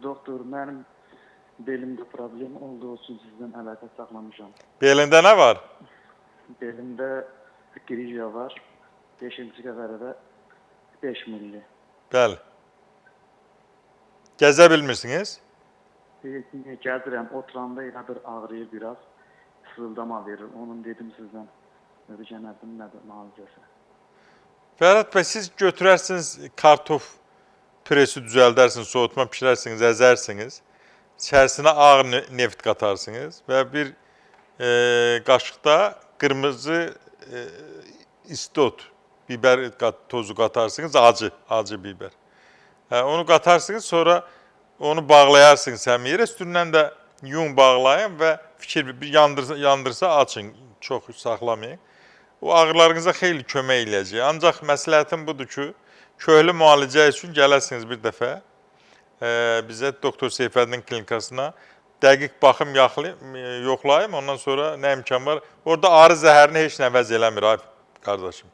Doktor, mənim belimdə problem olduğu üçün sizdən əlaqə saxlamışam. Belində nə var? Belimdə grija var. 5-ci qəvərədə 5 milli. Bəli. Gəzə bilmirsiniz? Gəzirəm, oturanda elə bir ağrıyır biraz. Sızıldama verir. Onun dedim sizdən öyrənərdim nədir müalicəsi. Fərhad bəy, siz götürərsiniz kartof püresi düzəldərsiniz, soğutma pişirərsiniz, əzərsiniz. İçərisinə ağ neft qatarsınız və bir qaşıqda qırmızı istot, biber tozu qatarsınız, acı biber. Onu qatarsınız, sonra onu bağlayarsınız həmin yerə, üstündən də yun bağlayın və fikir bir yandırsa açın, çox saxlamayın. O ağrılarınıza xeyli kömək eləyəcək. Ancaq məsləhətim budur ki, köhlü müalicə üçün gələsiniz bir dəfə bizə Doktor Seyfəddin klinikasına dəqiq baxım yoxlayım, ondan sonra nə imkan var. Orada arı zəhərini heç nə əvəz eləmir, ay qardaşım.